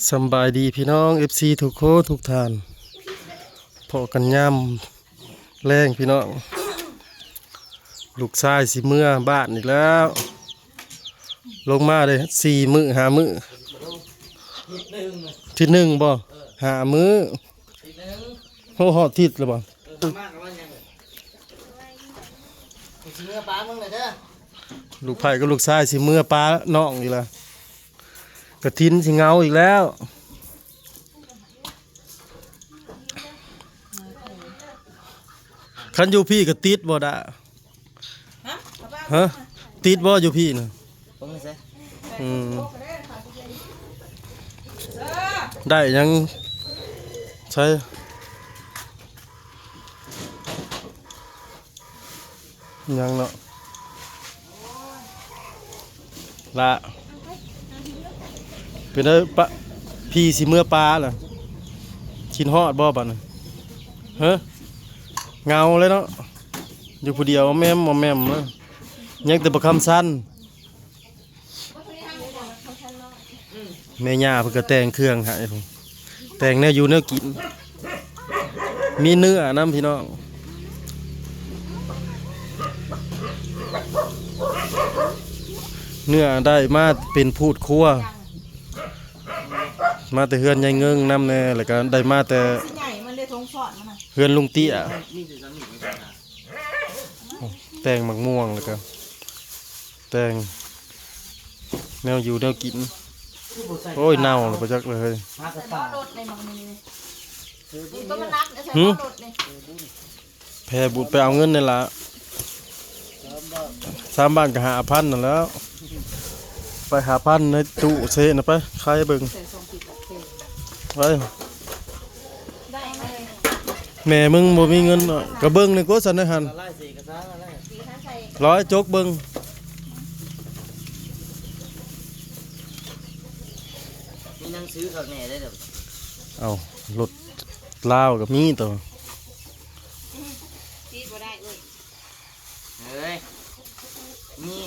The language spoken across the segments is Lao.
ສຳບາຍດີພີ່ນ້ອງ ເອັຟຊີ ທຸກຄົນທຸກທ່ານ ພໍ້ກັນຍາມແລງພີ່ນ້ອງ. ລູກຊາຍຊິເມືອບ້ານອີກແລ້ວ ລົງມາໄດ້ສີ່ມື້ຫ້າມື້ ທິດໜຶ່ງບໍ່ ຫ້າມື້ ໂອ້ ຮອດທິດແລ້ວບໍ່? ເອີ ມາກະວ່າຫຍັງ ຊິເມືອປາເມືອງເດີ ລູກໃພ້ກັບລູກຊາຍຊິເມືອປານ້ອງອີກລະ ກະຖິນຊິເຫງົາອີກແລ້ວ. ຄັນຢູ່ພີ້ກະຕິດບໍ່ດາ? ຮະ? ຕິດບໍ່ຢູ່ພີ້ນະ? ອືມ ໄດ້ຫຍັງໃສ? ຫຍັງເນາະ ລະ ເປັນໄດ ປະ ພີ້ຊິເມືອປາລະ ຄິດຮອດບໍ່ບາດນີ້? ເຮີ ເຫງົາເລີຍເນາະ ຢູ່ຜູ້ດຽວ ແມ່ມ ແມ່ມເລີຍ ຍັງແຕ່ບັກຄຳສັນ. ແມ່ຍ່າເພິ່ນກະແຕ່ງເຄື່ອງໃຫ້ ແຕ່ງແນວຢູ່ແນວກິນ ມີເນື້ອນຳພີ່ນ້ອງ ເນື້ອໄດ້ມາເປັນພູດຄົວ ມາແຕ່ເຮືອນຍາຍເງິງນຳແດ່ ແລ້ວກະໄດ້ມາແຕ່ເຮືອນລຸງເຕ້ຍ. ແຕ່ງໝາກມ່ວງ ແລ້ວກະແຕ່ງແນວຢູ່ແນວກິນ. ໂອ້ຍ ເນົ່າແລ້ວບໍ່ຈັກເລີຍ ຫື ແຜ່ບຸນໄປເອົາເງິນນີ້ລະ ສາມບາດກະຫ້າພັນນັ້ນແຫຼ້ວ ໄປຫ້າພັນໃນຕູ້ເຊນະ ໄປຂາຍເບິ່ງ ໄປ. ແມ່ມຶງບໍ່ມີເງິນເນາະ ກະເບິ່ງນີ້ກວ່າຊັ້ນເດີຫັ້ນ ຮ້ອຍຈົກເບິ່ງ ມີໜັງສືເຂົ້າແນ່ເດີ. ເອົ້າ ລົດລາວກະມີໂຕ ຕິດບໍ່ໄດ້ເອີຍ. ເອີຍ ນີ້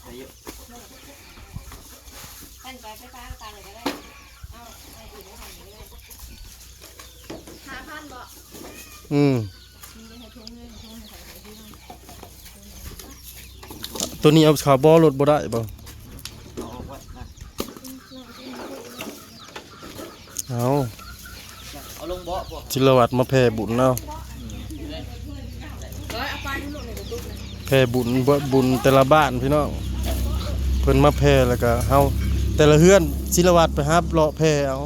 ໄປຢູ່ ເອົາ ໄປ ໄປ ໄປ ໄປເລີຍກະໄດ້ ເອົາ ໄປອີກ ໄປອີກກະໄດ້ ຫ້າພັນບໍ່? ອືມ ໂຕນີ້ເອົາຂາບໍ່ລົດບໍ່ໄດ້ບໍ່? ເອົາອອກໄວ້ນະ ເອົາ ເອົາລົງເບາະພວກ ຈິລະວັດມາແຜ່ບຸນເອົາ ແຜ່ບຸນ ບຸນແຕ່ລະບ້ານພີ່ນ້ອງ ເພິ່ນມາແຜ່ ແລ້ວກະເຮົາແຕ່ລະເຮືອນ ຈິລະວັດໄປຫາເລາະແຜ່ເອົາ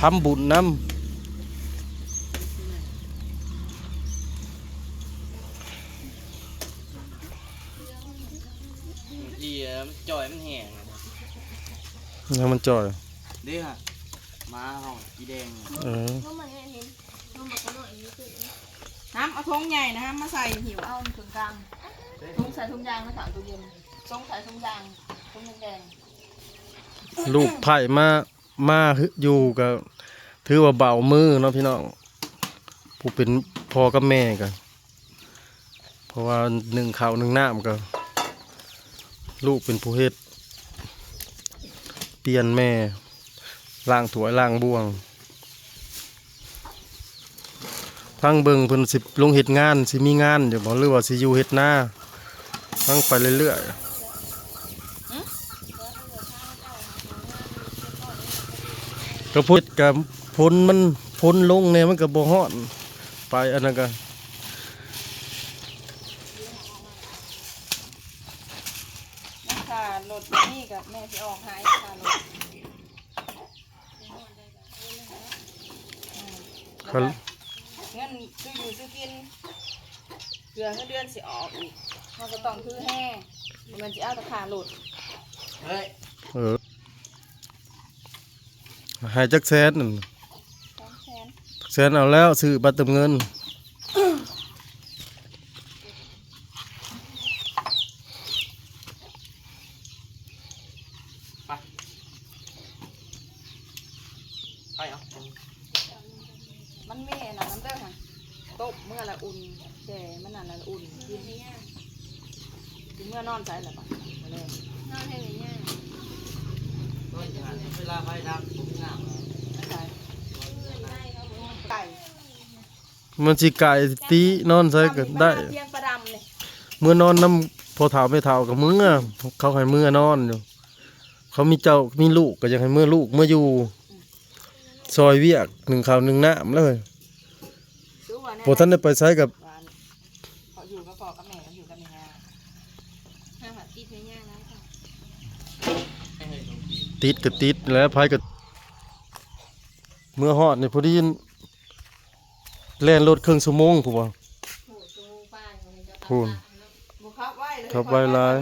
ທຳບຸນນຳ. ອີ ມັນຈ່ອຍ ມັນແຫ້ງ ຫຍັງມັນຈ່ອຍ? ເດ້ຫະ ໝາເຮົາອີແດງ ເອີ ນຳ ເອົາຖົງໃຫຍ່ນະ ມາໃສ່ຫິ້ວເອົາເຄິ່ງກາງ ຖົງໃສ່ຖົງຢາງມາເຂົ້າຕູ້ເຢັນ ຖົງໃສ່ຖົງຢາງ ຖົງແດງໆ. ລູກໃພ້ມາ ມາຢູ່ກະຖືວ່າເບົາມືເນາະພີ່ນ້ອງ ຜູ້ເປັນພໍ່ກັບແມ່ກະ ເພາະວ່າໜຶ້ງເຂົ້າໜຶ້ງນ້ຳກະລູກເປັນຜູ້ເຮັດ ປ່ຽນແມ່ ລ້າງຖ້ວຍລ້າງບ່ວງ. ທາງເບິ່ງເພິ່ນຊິລົງເຮັດງານ ຊິມີງານຢູ່ບໍ່ ຫຼືວ່າຊິຢູ່ເຮັດນາ ທາງໄປເລື້ອຍໆ. ກະພຸດກະຝົນມັນ ຝົນລົງແດ່ ມັນກະບໍ່ຮ້ອນ ໄປອັນນັ້ນກະ ຄ່າລົດນີ້ກະແມ່ຊິອອກໃຫ້ ຄ່າລົດ. ແລ້ວກະເງິນຊື້ຢູ່ຊື້ກິນ ເພື່ອເງິນເດືອນຊິອອກອີກ ເຮົາກະຕ້ອງຖືແຮ່ ບໍ່ແມ່ນຊິເອົາແຕ່ຄ່າລົດ. ເອີ ໃຫ້ຈັກແສນນັ້ນ? ສອງແສນ ຈັກແສນ ເອົາແລ້ວຊື້ບັດເຕີມເງິນ. ໄປ ໄປເອົາ ມັນມີອັນນັ້ນນຳເດີຫັ້ນ ຕົ້ມເມື່ອລະອຸ່ນ ແຊ່ມັນນັ້ນລະອຸ່ນກິນ ຊິເມື່ອນອນໃສລະບາດ ມັນຊິກາຍຕິນອນໃສກໍໄດ້. ເມືອນອນນຳພໍ່ເຖົ້າແມ່ເຖົ້າກໍເມືອ ເຂົາໃຫ້ເມືອນອນຢູ່. ເຂົາມີເຈົ້າມີລູກກໍຢາກໃຫ້ເມືອ ລູກເມືອຢູ່ຊ່ອຍວຽກ ໜຶ້ງເຂົ້າໜຶ້ງນ້ຳເລີຍ. ບໍ່ທັນໄດ້ໄປໃສກັບ ເຂົາຢູ່ກັບພໍ່ກັບແມ່ ເຂົາຢູ່ກັບແມ່ຍ່າ ຕິດກໍຕິດແຫຼະ ໃຜກໍ ເມືອຮອດນີ້ພໍດີ ແລ່ນລົດເຄິ່ງຊົ່ວໂມງພຸ້ນບໍ່? ພຸ້ນ ຂັບໄວຫຼາຍ.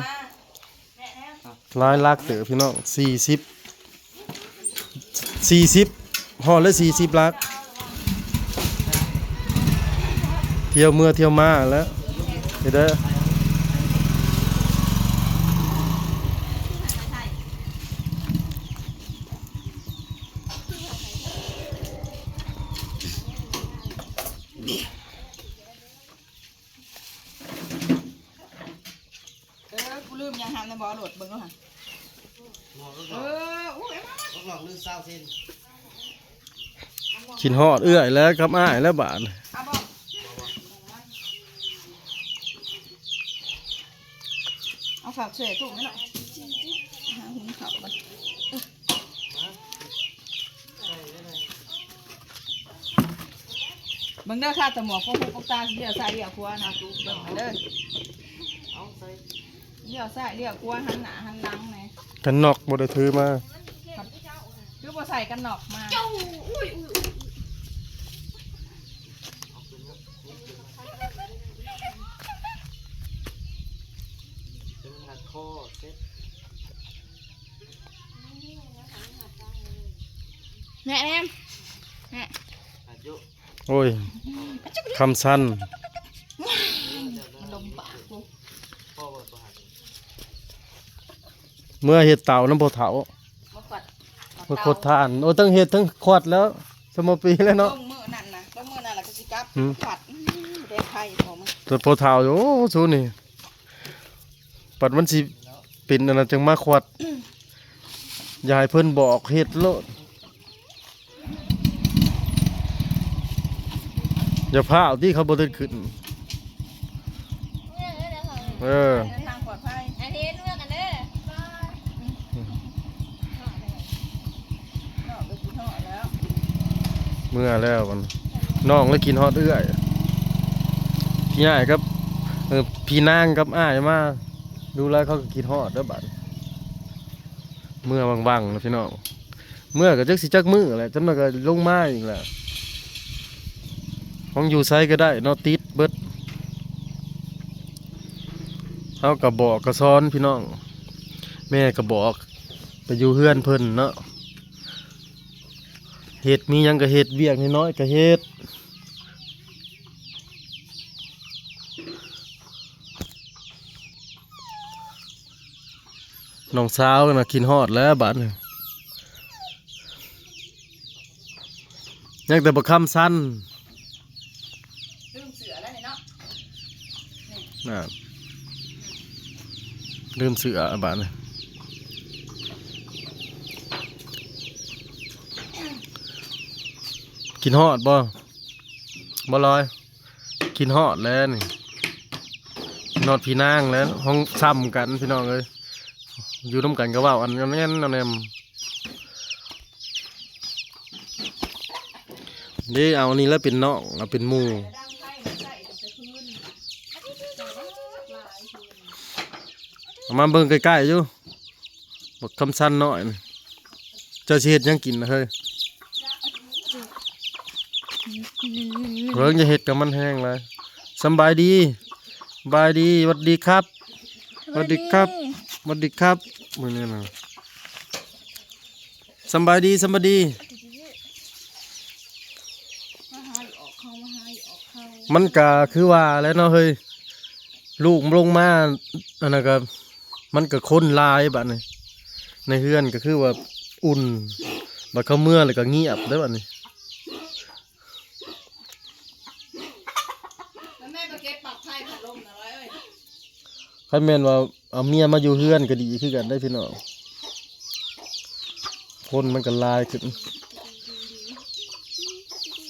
ຫຼາຍຫຼັກເຕີບພີ່ນ້ອງ ສີ່ສິບ ສີ່ສິບ ຮອດແລ້ວສີ່ສິບຫຼັກ. ທ່ຽວເມືອທ່ຽວມາແລ້ວ ເຮັດໄດ້. ເອີ ກູລືມຫຍັງຫັ້ນນະບໍ່ ໂຫຼດເບິ່ງດູຫັ້ນ. ເອີ ອຸ້ຍ ມາ ມາ ລົດຫຼອກໜຶ່ງຊາວເຊັນ ຄິດຮອດເອື້ອຍແລ້ວກັບອ້າຍແລ້ວບາດ. ເອົາບໍ່ ເອົາເຂົ້າໃສ່ຖົງນີ້ເນາະ ຫາຫຸງເຂົ້າກ່ອນ. ເບິ່ງເດີ ຄາດຕະໝວກ ພວກ ພວກ ພວກຕາຊິລ້ຽວຊ້າຍລ້ຽວຂວານະ ເບິ່ງເດີ ລ້ຽວຊ້າຍລ້ຽວຂວາ ຫັນໜ້າຫັນຫຼັງແດ່. ກັນນອກບໍ່ໄດ້ຖືມາ ຄືບໍ່ໃສ່ກັນນອກມາ? ເຈົ້າ ອຸ້ຍ ອຸ້ຍ ອຸ້ຍ ອຸ້ຍ ແນມ ແນມ ແນມ. ໂອ້ຍ ຄຳສັນ ລົມປາກກູ ເມືອເຮັດເຕົານຳພໍ່ເຖົ້າ ມາຂວັດ ມາຂວັດຖ່ານ. ໂອ້ ຕັ້ງເຮັດທັງຂວັດແລ້ວ ສະໝໍປີແລ້ວເນາະ. ເບິ່ງມື້ນັ້ນນະ ເບິ່ງມື້ນັ້ນລະກໍຊິກັບ ຂວັດ ອືມ ແດງໄຂ່ພໍ່ມາ ແຕ່ພໍ່ເຖົ້າ ໂອ້ ຊູນີ້ ບັດມັນຊິເປັນອັນນັ້ນຈັ່ງມາຂວັດ ຢ່າໃຫ້ເພິ່ນບອກ ເຮັດໂລດ. ຢ່າພ້າວຕິ ເຂົາບໍ່ທັນຂຶ້ນ. ເອີ ເດີນທາງປອດໄພ ອັນນີ້ເມືອກັນເດີ. ເມືອແລ້ວ ນ້ອງລະຄິດຮອດເອື້ອຍ ພີ່ອ້າຍກັບ ເອີ ພີ່ນາງກັບອ້າຍມາ ດູແລເຂົາກໍຄິດຮອດເດີບາດ. ເມືອວັງໆ ນະພີ່ນ້ອງ ເມືອກໍຈັກຊິຈັກມື້ແຫຼະ ຈັກໜ່ອຍກໍລົງມາອີກແຫຼະ. ຂອງຢູ່ໃສກໍໄດ້ເນາະ ຕິດເບິດ. ເຮົາກໍບອກກໍສອນພີ່ນ້ອງ ແມ່ກໍບອກໄປຢູ່ເຮືອນເພິ່ນເນາະ ເຮັດ ມີຫຍັງກໍເຮັດ ວຽກນ້ອຍໆກໍເຮັດ. ນ້ອງສາວນະຄິດຮອດແລ້ວບາດນີ້ ຍັງແຕ່ບັກຄຳສັນ ລືມເສື້ອແລ້ວນີ້ເນາະ ນັ້ນ ລືມເສື້ອບາດນີ້ ຄິດຮອດບໍ່ ບໍ່ລອຍ? ຄິດຮອດແລ້ວນີ້ ຮອດພີ່ນາງແລ້ວ ຫ້ອງຊ້ຳກັນພີ່ນ້ອງເອີຍ ຢູ່ນຳກັນກໍເວົ້າອັນແມ່ນອັນແນມ ເດ້ ເອົານີ້ແຫຼະເປັນນ້ອງ ເອົາເປັນໝູ່ ເອົາມາເບິ່ງໃກ້ໆຢູ່ ບັກຄຳສັນນ້ອຍນີ້ ເຈົ້າຊິເຮັດຫຍັງກິນນະເຮີ້ຍ? ເບິ່ງ ຢ່າເຮັດກັບມັນແຮງຫຼາຍ. ສຳບາຍດີ ສະບາຍດີ ຫວັດດີຄັບ ຫວັດດີຄັບ ຫວັດດີຄັບ ມື້ນີ້ນະ. ສຳບາຍດີ ສຳບາຍດີ. ມາຫາຢູ່ອອກເຂົ້າ ມາຫາຢູ່ອອກເຂົ້າ. ມັນກະຄືວ່າແຫຼະເນາະເຮີ້ຍ ລູກລົງມາ ອັນນັ້ນກະ ມັນກະຄົນຫຼາຍບາດນີ້ ໃນເຮືອນກະຄືວ່າອຸ່ນ ບາດເຂົາເມືອແລ້ວກະງຽບເດີ້ບາດນີ້. ແມ່ໄປເກັບປລັກໄຟພັດລົມນະລອຍເອີຍ. ຄັນແມ່ນວ່າເອົາເມຍມາຢູ່ເຮືອນກໍດີຄືກັນໄດ໋ພີ່ນ້ອງ ຄົນມັນກໍຫຼາຍຂຶ້ນ.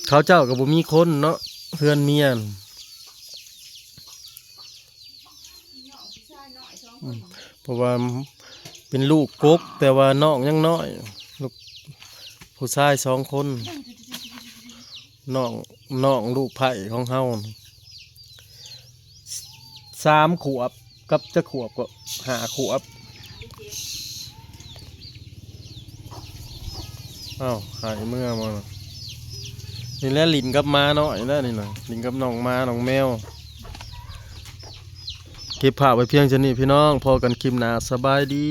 ເຂົາເຈົ້າກໍບໍ່ມີຄົນເນາະ ເຮືອນເມຍ ອືມ ເພາະວ່າເປັນລູກກົກ ແຕ່ວ່ານ້ອງຍັງນ້ອຍ ລູກຜູ້ຊາຍສອງຄົນ ນ້ອງ ນ້ອງລູກໃພ້ຂອງເຮົາ ສາມຂວບກັບຈັກຂວບກໍ ຫ້າຂວບ. ອ້າວ ຫາຍເມືອບໍ່ນະ? ນີ້ແຫຼະຫຼິ້ນກັບໝານ້ອຍແລ້ວນີ້ນະ ຫຼິ້ນກັບນ້ອງໝານ້ອງແມວ. ເກັບພາບໄວ້ພຽງສ່ຳນີ້ພີ່ນ້ອງ ພໍ້ກັນຄລິບໜ້າ ສະບາຍດີ.